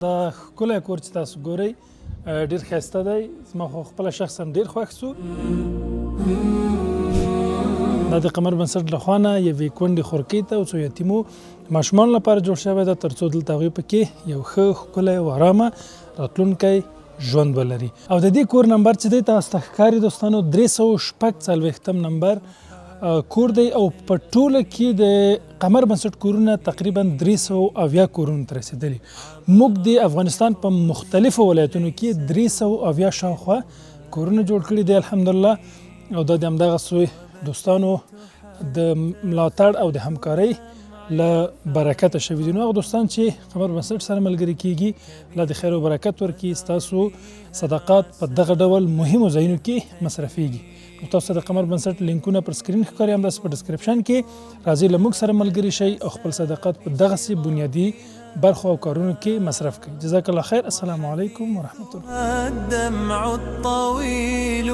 دا ښکلی کور چې تاسو ګورئ، ډیر ښایسته دی. زما خو خپله شخصا ډیر خوښ سو. دا د قمر بنسټ له خوا نه یوې کونډې خورکۍ ته او څو یتیمو ماشومانو لپاره جوړ شوی ده، ترڅو دلته هغوی پکې یو ښه، ښکلی او ارامه راتلونکی ژوند ولري. او د دې کور نمبر چې دی تاسو ته ښکاري دوستانو، 346 نمبر کور دی. او په ټوله کې د قمر بنسټ کورونه تقریبا 370 کورونو ته رسېدلي. موږ د افغانستان په مختلفو ولایتونو کې 370 شاوخوا کورونه جوړ کړي دي، الحمدلله. او دا د همدغسې دوستانو د ملاتړ او د همکارۍ له برکته شوي دي. نو هغه دوستان چې قمر بنسټ سره ملګري کیږي، الله د خیر او برکت ورکړي. ستاسو صدقات په دغه ډول مهمو ځایونو کې مصرفیږي. نو تاسو ته د قمر بنسټ لینکونه پر سکرین ښکاري، همداسې په ډسکرپشن کې. راځئ، له موږ سره ملګري شئ او خپل صدقات په دغسې بنیادي برخو او کارونو کې مصرف کړئ. جزاک الله خیر. السلام علیکم ورحمت الله. الدمع الطويل